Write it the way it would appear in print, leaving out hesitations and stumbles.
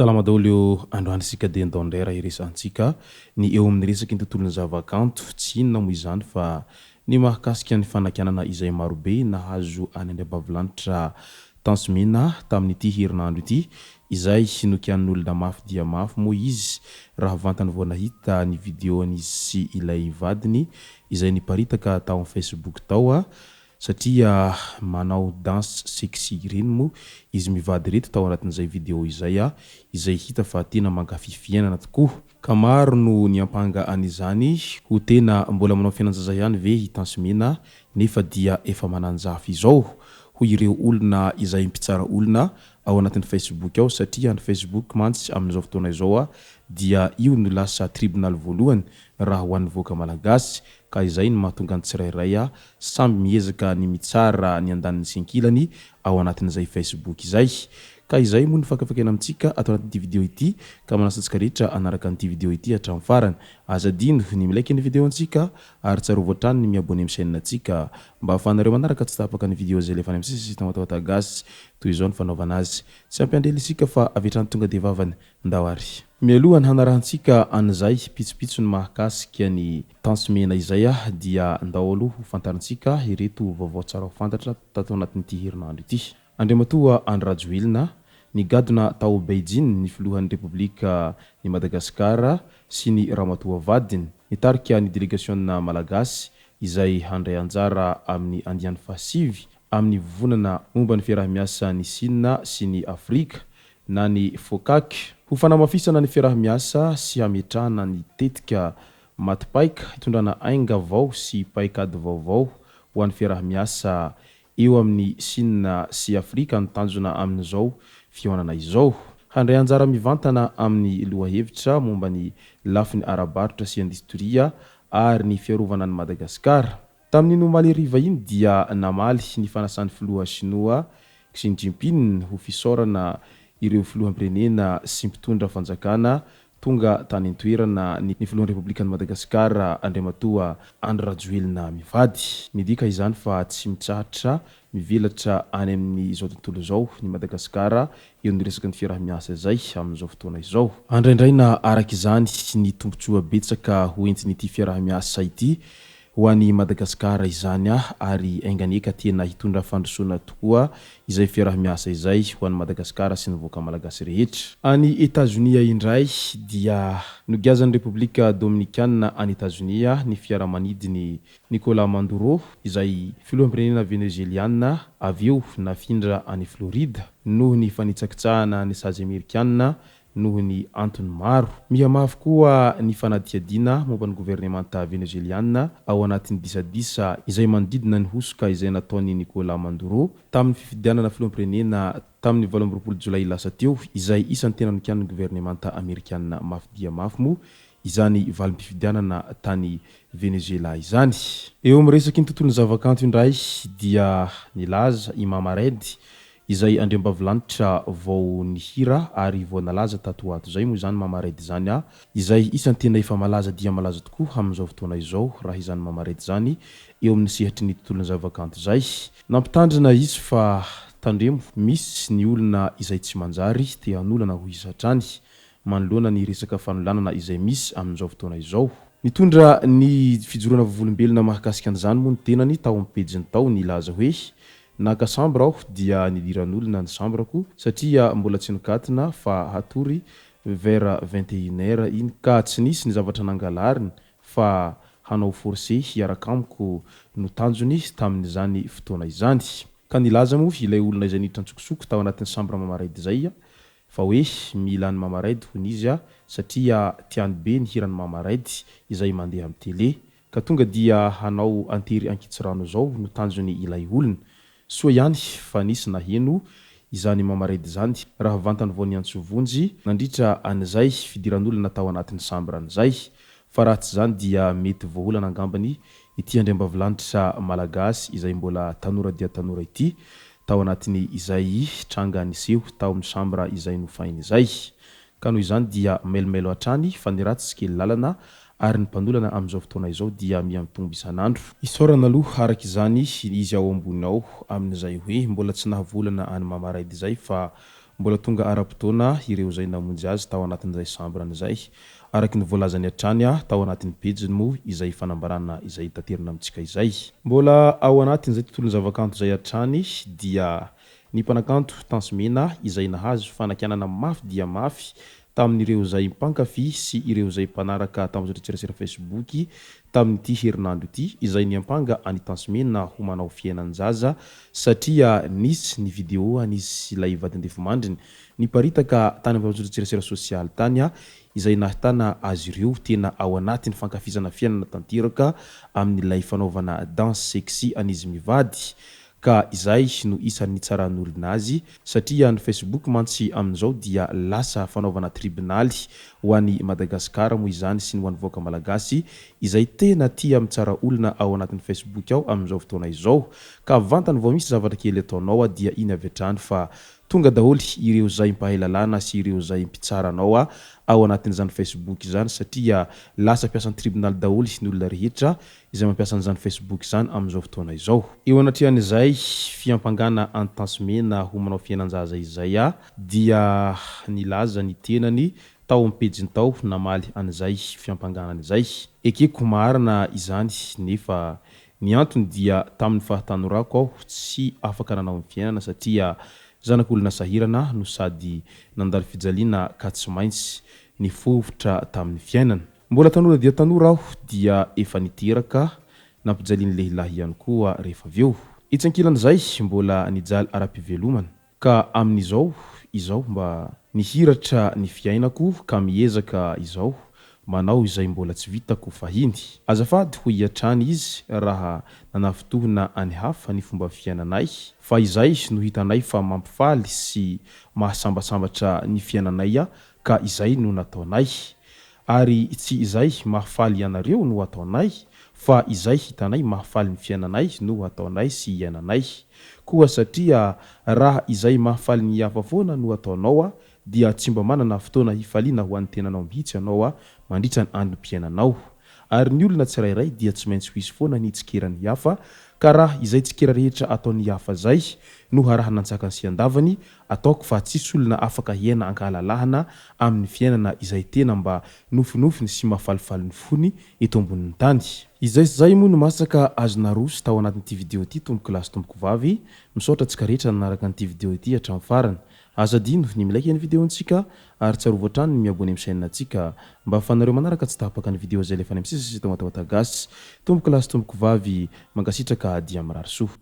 Salama daholo eo, androany isika dia ndao indray raha hiresahantsika ny eo amin'ny resaky ny tontolon'ny zavakanto, tsy inona moa izany fa ny mahakasika ny fanakianana izay marobe nahazo any Andriambavilanitra Tansimena tamin'ity herinandro ity, izay nokianin'olona mafy dia mafy moa izy raha vantany vao nahita ny video-n'izy sy ilay vadiny izay niparitaka tao amin'ny Facebook tao satria manao danse sexy ireny moa izy mivady ireto tao anatin'izay video izay izay hita fa tena mankafy fiainana tokoa. Ka maro no niampanga an'izany ho tena mbola manao fiainan-jaza ihany ve i Tansimena nefa dia efa manan-jafy izao hoy ireo olona izay mpitsara olona ao anatin'ny Facebook ao satria ny Facebook mantsy amin'izao fotoana izao dia io no lasa tribonaly voalohany raha ho an'ny vahoaka malagasy ka izay no mahatonga ny tsirairay samy miezaka ny mitsara ny andaniny sy ankilany ao anatin'izay Facebook izay. Ka izay moa no fakafakaina amintsika ato anatin'ity video ity ka manasa antsika rehetra hanaraka an'ity video ity hatramin'ny farany. Aza adino ny mi-like ny video antsika ary tsarovy hatrany ny mi-abonner amin'ny chaîne antsika mba ahafahanareo manaraka tsy tapaka ny video izay alefa any amin'ny sisa sy Tamatawata Gasy. Toy izao ny fanaovana azy. Tsy ampy andrely isika fa avy hatrany tonga dia vavany. Ndao ary. Mialoha ny hanarahantsika an'izay pitsopitsony mahakasika ny Tanso mena izay dia ndao aloha ho fantarintsika ireto vaovao tsara ho fantatra tato anatin'ity herinandro ity. Andriamatoa Andry Rajoelina, nigadona tao Beijing ny filohan'ny Repoblika ny Madagasikara sy ny ramatoa vadiny, nitarika ny delegasiona malagasy izay handray anjara amin'ny andiany fahasivy amin'ny vovonana momba ny fiaraha-miasan'i Sina sy ny Afrika na ny FOCAC. Ho fanamafisana ny fiaraha-miasa sy hametrahana ny tetika maty paika hitondrana ainga vao sy paikady vaovao ho an'ny fiaraha-miasa eo amin'i Sina sy Afrika ny tanjona amin'izao fihaonana izao. Handray anjara mivantana amin'ny lohahevitra momba ny lafiny ara-barotra sy indostria ary ny fiarovana an'i Madagasikara. Tamin'iny omaly hariva iny dia namaly ny fanasan'ny filoha Shinoa Xi Jinping ho fisaorana ireo filoham-pirenena sy mpitondra fanjakana tonga tany an-toerana ny filohan'ny Repoblikan'i Madagasikara Andriamatoa Andry Rajoelina mivady. Midika izany fa tsy mitsahatra mivelatra any amin'izao tontolo izao ny Madagasikara eo amin'ny resaky ny fiaraha-miasa izay amin'izao fotoana izao. Andraindraina araka izany ny tombontsoa betsaka ho entin'ity fiaraha-miasa ity Ho an'i Madagasikara izany ary enga anie ka tena hitondra fandrosoana tokoa izay fiaraha-miasa izay ho an'i Madagasikara sy ny vahoaka malagasy rehetra. Any Etazonia indray dia nogiazan'ny Repoblika Dominikana any Etazonia ny fiaramanidin'i Nicolas Manduro izay filoham-pirenena Venezueliana avy eo nafindra any Florida noho ny fanitsakitsahana ny sazy Amerikana noho ny antony maro. Mihamafy koa ny fanadihadiana momba ny governemanta Venezueliana ao anatin'ny disadisa izay manodidina ny hosoka izay nataon'i Nicolas Maduro tamin'ny fifidianana filoham-pirenena tamin'ny 28 jolay lasa teo izay isan'ny tena nokianin'ny governemanta Amerikana mafy dia mafy moa izany valim-pifidianana tany Venezuela izany. Eo amin'ny resaky ny tontolon'ny zavakanto indray dia nilaza i Mama Red Izay andriambavilanitra vao nihira ary vao nalaza tato ho ato izay moa izany Mama Red izany a! Izay isan'ny tena efa malaza dia malaza tokoa amin'izao fotoana izao raha izany Mama Red izany eo amin'ny sehatry ny tontolon'ny zavakanto izay. Nampitandrina izy fa tandremo misy ny olona izay tsy manjary te hanolana hoy izy hatrany manoloana ny resaka fanolanana izay misy amin'izao fotoana izao. Nitondra ny fijoroana vavolombelona mahakasika an'izany moa ny tenany tao amin'ny pejiny tao nilaza hoe Naka chambre aho dia nidiran'olona ny chambre-ko satria mbola tsy nokatina fa hatory vers 21 heures iny ka tsy nisy ny zavatra nangalariny fa hanao force hiaraka amiko no tanjony tamin'izany fotoana izany. Ka nilaza moa ilay olona izay niditra an-tsokosoko tao anatin'ny chambre Mama Raid izay fa hoe mila an'i Mama Raid hono izy satria tiany be ny hiran'i Mama Raid izay mandeha amin'ny télé. Ka tonga dia hanao antery ankitsirano zao no tanjony ilay olona. Soa ihany fa nisy naheno izany Mama Red izany raha vantany vao niantso vonjy nandritra an'izay fidiran'olona tao anatin'ny chambre an'izay fa raha tsy izany dia mety voaolana angambany ity andriambavilanitra malagasy izay mbola tanora dia tanora ity tao anatin'ny izay tranga niseho tao amin'ny chambre izay nofainy izay. Ka noho izany dia mailomailo hatrany fa ny ratsy tsy kely lalana ary ny mpanolana amin'izao fotoana izao dia miha-mitombo isan'andro. Isaorana aloha araka izany izy ao ambony ao amin'izay hoe mbola tsy nahavoalana an'i Mama Raid izay fa mbola tonga ara-potoana ireo izay namonjy azy tao anatin'izay chambre-ny izay araka ny voalazany hatrany tao anatin'ny pejiny moa izay fanambarana izay taterina amintsika izay. Mbola ao anatin'izay tontolon'ny zavakanto izay hatrany dia Ny mpanakanto Tence Mena izay nahazo fanakianana mafy dia mafy tamin'ireo izay mpankafy sy ireo izay mpanaraka tambajotran-tserasera Facebook tamin'ity herinandro ity izay niampanga an'i Tence Mena ho manao fiainan-jaza satria nisy ny video an'izy sy ilay vadin-defimandriny niparitaka tany amin'ny tambajotran-tserasera sosialy tany izay nahitana azy ireo tena ao anatin'ny fankafizana fiainana tanteraka amin'ilay fanaovana danse sexy an'izy mivady Ka izay no isan'ny nitsaran'olona azy satria ny Facebook mantsy amin'izao dia lasa fanaovana tribonaly ho an'i Madagasikara moa izany sy ny ho an'ny vahoaka Malagasy izay tena tia mitsara olona ao anatin'ny Facebook ao amin'izao fotoana izao ka vantany vao misy zavatra kely ataonao dia iny avy hatrany fa tonga daholo ireo izay mpahay lalàna sy ireo izay mpitsara anao ao anatin'izany Facebook izany satria lasa mpiasan'ny tribonaly daholo ny olona rehetra izay mampiasa an'izany Facebook izany amin'izao fotoana izao. Eo anatrehan'izay fiampangana an'i Tansimena ho manao fiainan-jaza izay dia nilaza ny tenany tao amin'ny pejiny tao namaly an'izay fiampanganana izay. Ekeko marina izany nefa ny antony dia tamin'ny fahatanorako aho tsy afaka nanao ny fiainana satria zanak'olona sahirana no sady nandalo fijaliana ka tsy maintsy nifofotra tamin'ny fiainana. Mbola tanora dia tanora aho dia efa niteraka, nampijalian'ny lehilahy ihany koa rehefa avy eo. Etsy ankilan'izay mbola nijaly ara-pivelomana. Ka amin'izao izao mba nihiratra ny fiainako ka miezaka izao manao izay mbola tsy vitako fahiny. Azafady hoy hatrany izy raha nanafintohina any hafa ny fomba fiainanay fa izay no hitanay fa mampifaly sy mahasambasambatra ny fiainanay ka izay no nataonay. Ary tsy izay mahafaly ianareo no ataonay, fa izay hitanay mahafaly ny fiainanay no ataonay sy iainanay. Koa satria raha izay mahafaly ny hafa foana no ataonao, dia tsy mba manana fotoana hifaliana ho an'ny tenanao mihitsy ianao mandritra ny androm-piainanao. Ary ny olona tsirairay dia tsy maintsy ho hisy foana ny tsikeran'ny hafa, ka raha izay tsikera rehetra ataon'ny hafa izay no harahana an-tsakany sy an-davany, Ataoko fa tsisy olona afaka hiaina ankahalalahana amin'ny fiainana izay tena mba nofinofiny sy mahafalifaly ny fony eto ambonin'ny tany. Izay sy izay moa no masaka azo naroso tao anatin'ity video ity tompoko lahy sy tompoko vavy, misaotra antsika rehetra nanaraka an'ity video ity hatramin'ny farany. Aza adino ny mi-like ny video-ntsika ary tsarovy hatrany ny mi-abonner amin'ny chaîne-ntsika mba ahafahanareo manaraka tsy tapaka ny video izay alefa any amin'ny sisa sy eto Matamatà Gasy. Tompoko lahy sy tompoko vavy, mankasitraka dia mirary soa.